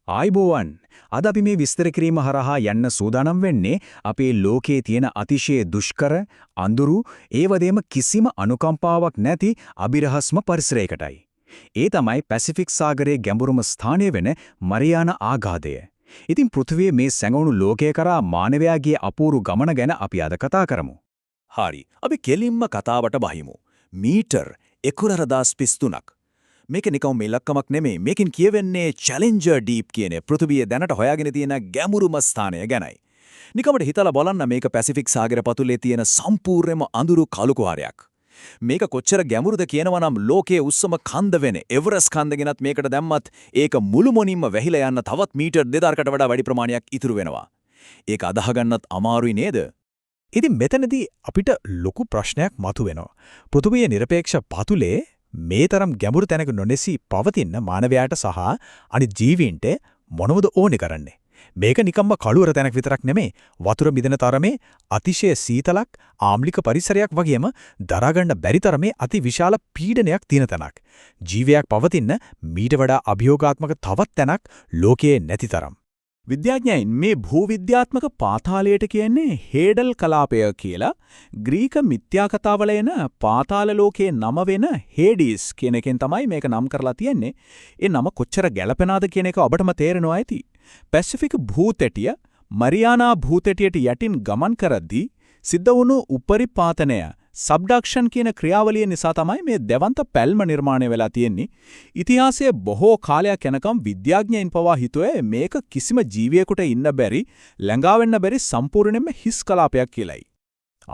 ආයිබෝවන්, අද අපි මේ විස්තර කිරීම හරහා යන්න සූදානම් වෙන්නේ අපේ ලෝකයේ තියෙන අතිශය දුෂ්කර, අඳුරු, ඒ වගේම කිසිම අනුකම්පාවක් නැති අබිරහස්ම පරිසරයකටයි. ඒ තමයි පැසිෆික් සාගරයේ ගැඹුරුම ස්ථානය වෙන මරියානා ආගාධය. ඉතින් පෘථිවියේ මේ සැඟවුණු ලෝකය කරා මානවයාගේ අපූර්ව ගමන ගැන අපි අද කතා කරමු. හරි. අපි කෙලින්ම කතාවට බහිමු. මීටර් 14033ක්. මේක නිකම් ඉලක්කමක් නෙමෙයි. මේකෙන් කියවෙන්නේ චැලෙන්ජර් ඩීප් කියන පෘථිවිය දැනට හොයාගෙන තියෙන ගැඹුරුම ස්ථානය ගැනයි. නිකමට හිතලා බලන්න, මේක පැසිෆික් සාගර පතුලේ තියෙන සම්පූර්ණම අඳුරු කළු කුහරයක්. මේක කොච්චර ගැඹුරුද කියනවා නම්, ලෝකයේ උස්සම කන්ද වෙන එවරස් කන්ද ගෙනත් මේකට දැම්මත් ඒක මුළුමනින්ම වැහිලා යන්න තවත් මීටර් 2000කට වඩා වැඩි ප්‍රමාණයක් ඉතුරු වෙනවා. ඒක අදාහ ගන්නත් අමාරුයි නේද? ඉතින් මෙතනදී අපිට ලොකු ප්‍රශ්නයක් මතුවෙනවා. පෘථිවියේ නිරපේක්ෂ පතුලේ මේ තරම් ගැඹුරු තැනක නොනැසී පවතින මානවයාට සහ අනිත් ජීවීන්ට මොනවද ඕනේ කරන්නේ? මේක නිකම්ම කළුවර තැනක් විතරක් නෙමෙයි. වතුර මිදෙන තරමේ අතිශය සීතලක්, ආම්ලික පරිසරයක් වගේම දරා ගන්න බැරි තරමේ අති විශාල පීඩනයක් තියෙන තැනක්. ජීවයක් පවතින්න මීට වඩා අභියෝගාත්මක තවත් තැනක් ලෝකයේ නැති තරම්. විද්‍යාඥයින් මේ භූවිද්‍යාත්මක පාතාලයට කියන්නේ හේඩල් කලාපය කියලා. ග්‍රීක මිථ්‍යා කතාවල එන පාතාල ලෝකයේ නම වෙන හේඩිස් කියන එකෙන් තමයි මේක නම් කරලා තියෙන්නේ. ඒ නම කොච්චර ගැළපෙනවද කියන එක ඔබටම තේරෙනවා ඇති. පැසිෆික් භූතැටිය මරියානා භූතැටියට යටින් ගමන් කරද්දී සිද්ධ වුණු උපරිපාතනය, සබ්ඩක්ෂන් කියන ක්‍රියාවලිය නිසා තමයි මේ දැවන්ත පැල්ම නිර්මාණය වෙලා තියෙන්නේ. ඉතිහාසයේ බොහෝ කාලයක් යනකම් විද්‍යාඥයින් පවා හිතුවේ මේක කිසිම ජීවියෙකුට ඉන්න බැරි, ළඟා වෙන්න බැරි සම්පූර්ණයෙන්ම හිස් කලාපයක් කියලයි.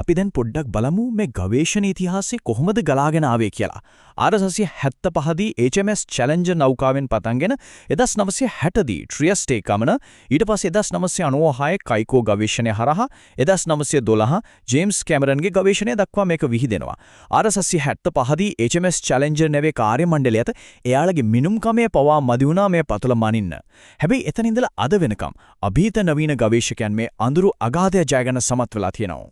අපි දැන් පොඩ්ඩක් බලමු මේ ගවේෂණ ඉතිහාසය කොහොමද ගලාගෙන ආවේ කියලා. 1975 දී HMS Challenger නෞකාවෙන් පටන්ගෙන 1960 දී ට්‍රියස්ටේ ගමන, ඊට පස්සේ 1996 කයිකෝ ගවේෂණය හරහා 1912 ජේම්ස් කැමරන්ගේ ගවේෂණය දක්වා මේක විහිදෙනවා. 1975 දී HMS Challenger නැවේ කාර්ය මණ්ඩලයට එයාලගේ මිනුම්කමේ පවා මදි වුණා මේ පතුල මනින්න. හැබැයි එතන ඉඳලා අද වෙනකම් අභීත නවීන ගවේෂකයන් මේ අඳුරු අගාධය ජය ගන්න සමත් වෙලා තියෙනවා.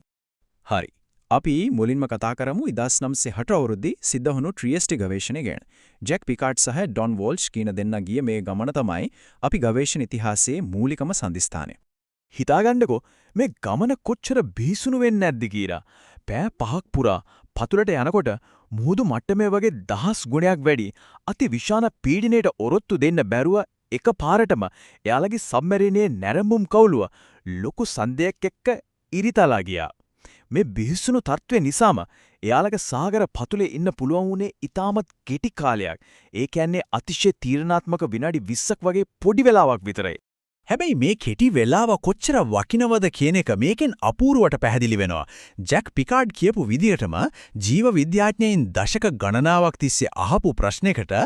හරි. අපි මුලින්ම කතා කරමු 1960 අවුරුද්දේ සිද්ධ වුණු ට්‍රියස්ටි ගවේෂණය ගැන. ජැක් පිකාඩ් සහ ඩොන් වෝල්ෂ් කියන දෙන්නා ගිය මේ ගමන තමයි අපි ගවේෂණ ඉතිහාසයේ මූලිකම සන්ධිස්ථානය. හිතාගන්නකෝ මේ ගමන කොච්චර බිහිසුණු වෙන්නේ නැද්ද කියලා. පැය 5ක් පුරා පතුලට යනකොට මුහුදු මට්ටමේ වගේ දහස් ගුණයක් වැඩි අති විශාල පීඩනයට ඔරොත්තු දෙන්න බැරුව එක පාරටම එයාලගේ සබ්මැරිනේ නැරඹුම් කවුළුව ලොකු සද්දයක් එක්ක ඉරිතලා ගියා. මේ බිහිසුණු තත්ත්වය නිසාම එයාලගේ සාගර පතුලේ ඉන්න පුළුවන් වුණේ ඉතාමත් කෙටි කාලයක්. ඒ කියන්නේ අතිශය තීරණාත්මක විනාඩි 20ක් වගේ පොඩි වෙලාවක් විතරයි. හැබැයි මේ කෙටි වෙලාව කොච්චර වටිනවද කියන එක මේකෙන් අපූර්වට පැහැදිලි වෙනවා. ජැක් පිකාඩ් කියපු විදිහටම ජීව විද්‍යාඥයින් දශක ගණනාවක් තිස්සේ අහපු ප්‍රශ්නයකට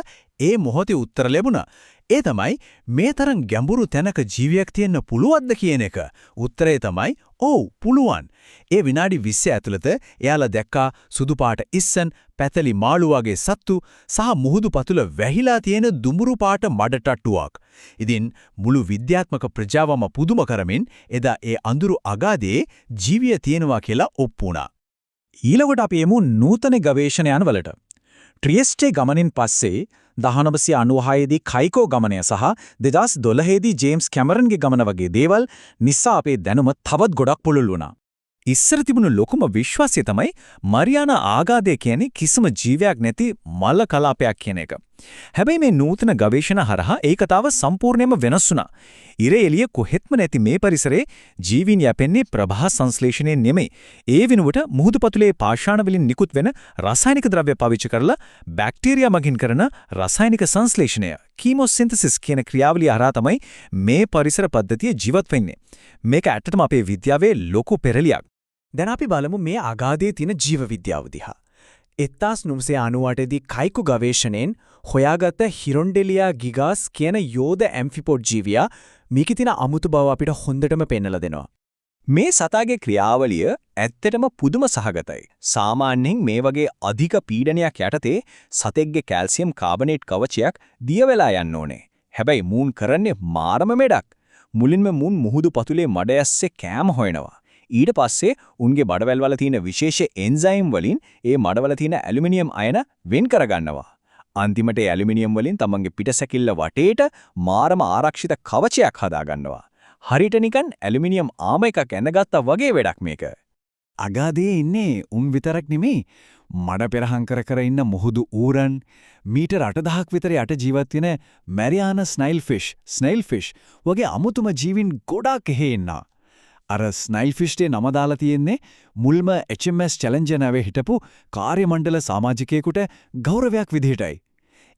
ඒ මොහොතේ උත්තර ලැබුණා. ඒ තමයි මේ තරම් ගැඹුරු තැනක ජීවියක් තියෙන්න පුළුවන්ද කියන එක. උත්තරය තමයි ඔව්, පුළුවන්. ඒ විනාඩි 20 ඇතුළත එයාලා දැක්කා සුදු පාට ඉස්සන්, පැතලි මාළු වගේ සත්තු සහ මුහුදු පතුල වැහිලා තියෙන දුඹුරු පාට මඩ තට්ටුවක්. ඉතින් මුළු විද්‍යාත්මක ප්‍රජාවම පුදුම කරමින් එදා ඒ අඳුරු අගාධයේ ජීවිය තියෙනවා කියලා ඔප්පු වුණා. ඊළඟට අපි එමු නූතන ගවේෂණයන් වලට. ට්‍රියස්ටේ ගමනින් පස්සේ 1996 දී කයිකෝ ගමනය සහ 2012 දී ජේම්ස් කැමරන්ගේ ගමන වගේ දේවල් නිසා අපේ දැනුම තවත් ගොඩක් පුළුල් වුණා. ඉස්සර තිබුණු ලොකුම විශ්වාසය තමයි මරියානා ආගාධය කියන්නේ කිසිම ජීවයක් නැති මල කලාපයක් කියන එක. හැබැයි මේ නූතන ගවේෂණ හරහා ඒ කතාව සම්පූර්ණයෙන්ම වෙනස් වුණා. ඉර එළිය කොහෙත්ම නැති මේ පරිසරයේ ජීවීන් යැපෙන්නේ ප්‍රභා සංශ්ලේෂණයෙන් නෙමෙයි. ඒ වෙනුවට මුහුදු පතුලේ පාෂාණ වලින් නිකුත් වෙන රසායනික ද්‍රව්‍ය පාවිච්චි කරලා බැක්ටීරියා මගින් කරන රසායනික සංශ්ලේෂණය, කීමොසින්තසිස් කියන ක්‍රියාවලිය හරහා තමයි මේ පරිසර පද්ධතිය ජීවත් වෙන්නේ. මේක ඇත්තටම අපේ විද්‍යාවේ ලොකු පෙරලියක්. දැන් අපි බලමු මේ අගාධයේ තියෙන ජීව විද්‍යාව දිහා. 1998 දී කයිකෝ ගවේෂණයෙන් හොයාගත්ත හිරොන්ඩෙලියා ගිගාස් කියන යෝධ ඇම්ෆිපොඩ් ජීවියා මේකේ තියෙන අමුතු බව අපිට හොඳටම පෙන්නලා දෙනවා. මේ සතාගේ ක්‍රියාවලිය ඇත්තටම පුදුම සහගතයි. සාමාන්‍යයෙන් මේ වගේ අධික පීඩනයක් යටතේ සතෙක්ගේ කැල්සියම් කාබනේට් කවචයක් දිය වෙලා යන්න ඕනේ. හැබැයි මූන් කරන්නේ මාරම මෙඩක්. මුලින්ම මූන් මුහුදු පතුලේ මඩ ඇස්සේ කෑම හොයනවා. ඊට පස්සේ උන්ගේ බඩවැල් වල තියෙන විශේෂ එන්සයිම් වලින් ඒ මඩවල තියෙන ඇලුමිනියම් අයන වෙන් කරගන්නවා. අන්තිමට ඒ ඇලුමිනියම් වලින් තමන්ගේ පිටසැකිල්ල වටේට මාරම ආරක්ෂිත කවචයක් හදාගන්නවා. හරියට නිකන් ඇලුමිනියම් ආම එකක් ඇඳගත්තා වගේ වැඩක් මේක. අගාධයේ ඉන්නේ උන් විතරක් නෙමෙයි මඩ පෙරහන් කර කර ඉන්න මුහුදු ඌරන් මීටර් 8000ක් විතර යට ජීවත් වෙන මැරියානා ස්නයිල් ෆිෂ් ස්නයිල් ෆිෂ් වගේ අමුතුම ජීවීන් ගොඩාක් එහෙ ඉන්නවා. අර ස්නයිල් ෆිෂ්ට නම දාලා තියෙන්නේ මුල්ම HMS Challenger නැවේ හිටපු කාර්ය මණ්ඩල සමාජිකයෙකුට ගෞරවයක් විදිහටයි.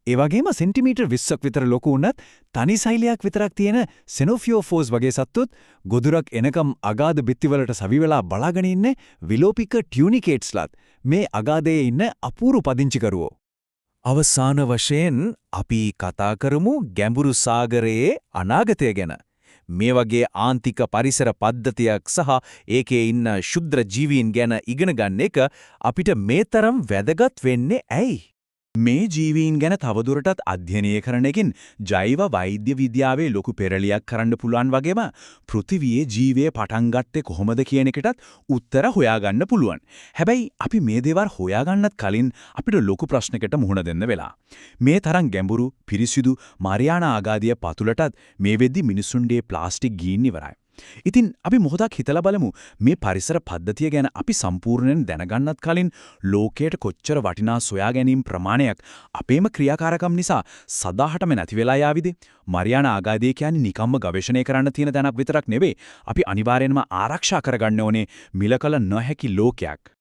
ඒ වගේම සෙන්ටිමීටර් 20ක් විතර ලොකු වුණත් තනි සෛලයක් විතරක් තියෙන සෙනෝෆියෝෆෝස් වගේ සත්තුත් ගොදුරක් එනකම් අගාධ බිත්තිවලට සවි වෙලා බලාගෙන ඉන්නේ විලෝපික ටියුනිකේට්ස්ලත් මේ අගාධයේ ඉන්න අපූර්ව පදිංචිකරුවෝ. අවසාන වශයෙන් අපි කතා කරමු ගැඹුරු සාගරයේ අනාගතය ගැන. මේ වගේ ආන්තික පරිසර පද්ධතියක් සහ ඒකේ ඉන්න ක්ෂුද්‍ර ජීවීන් ගැන ඉගෙන ගන්න එක අපිට මේ තරම් වැදගත් වෙන්නේ ඇයි? මේ ජීවීන් ගැන තවදුරටත් අධ්‍යයනය කරන එකෙන් ජෛව වෛද්‍ය විද්‍යාවේ ලොකු පෙරලියක් කරන්න පුළුවන් වගේම පෘථිවියේ ජීවය පටන් ගත්තේ කොහොමද කියන එකටත් උත්තර හොයාගන්න පුළුවන්. හැබැයි අපි මේ දේවල් හොයාගන්නත් කලින් අපිට ලොකු ප්‍රශ්නයකට මුහුණ දෙන්න වෙලා. මේ තරම් ගැඹුරු පිරිසිදු මරියානා අගාධය පතුලටත් මේ වෙද්දි මිනිසුන්ගේ ප්ලාස්ටික් ගිහින් ඉවරයි. ඉතින් අපි මොහොතක් හිතලා බලමු මේ පරිසර පද්ධතිය ගැන අපි සම්පූර්ණයෙන් දැනගන්නත් කලින් ලෝකයට කොච්චර වටිනා සොයා ගැනීම් ප්‍රමාණයක් අපේම ක්‍රියාකාරකම් නිසා සදාහටම නැති වෙලා යාවිද? මරියානා අගාධය කියන්නේ නිකම්ම ගවේෂණය කරන්න තියෙන තැනක් විතරක් නෙවෙයි. අපි අනිවාර්යෙන්ම ආරක්ෂා කරගන්න ඕනේ මිල කළ නොහැකි ලෝකයක්.